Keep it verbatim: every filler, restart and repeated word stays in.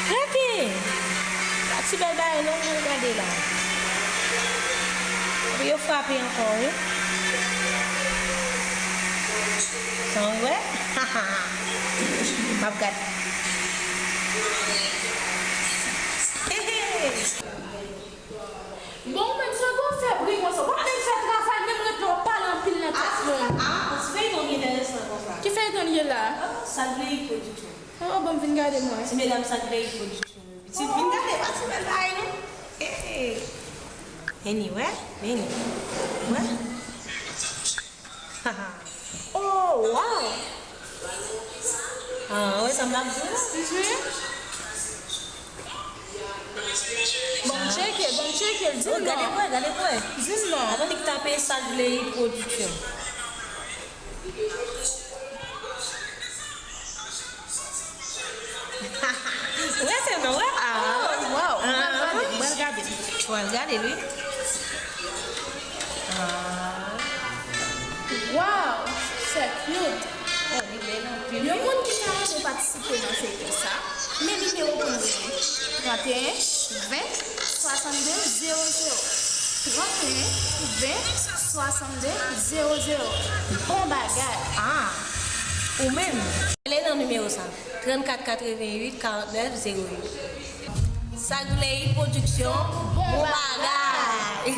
Gade! Sa ti bèl bagay non, mwen gade la. Epi yo frape ankò, wi. Sa w wè? M ap gade. Bon, ou menm, sa w ap fè bri konsa? W ap menm fè travay, menm ret la, w ap pale anpil nan tèt mwen. Ah, ou ti fèyton gen lè sa konsa. Ki fèyton l ye la? Ah, Sa K V I Production. Oh, bon, vin gade mwen. Ti medam Sa K V I Production. Pitit, vin gade, pa ti bèl bagay, non. Hey. Vini, wè, vini. Wè. Oh, wow. Ah, wè sa m t ap di w la. Mhm. Bon, m tcheke, bon, m tcheke, di m non. Oh, gade pou wè, gade pou wè. Di m non. Avan li k tape Sa K V I Production. Wè se non, wè. Ah. Oh, wow. M pral gade, m pral gade. Ou pral gade, wi. Ah. Wow, c'est cute. Oh, li bèl anpil. Yon moun ki ta renmen patisipe nan feyton sa, men nimewo pou nou rele. Trannteyen ven swasannde zewo zewo. Trannteyen ven swasannde zewo zewo. Bon bagay. Ah, ou menm. Rele nan nimewo sa. Trannkat katrevenuit karantnèf zewo uit. Sa K V I Production, bon bagay.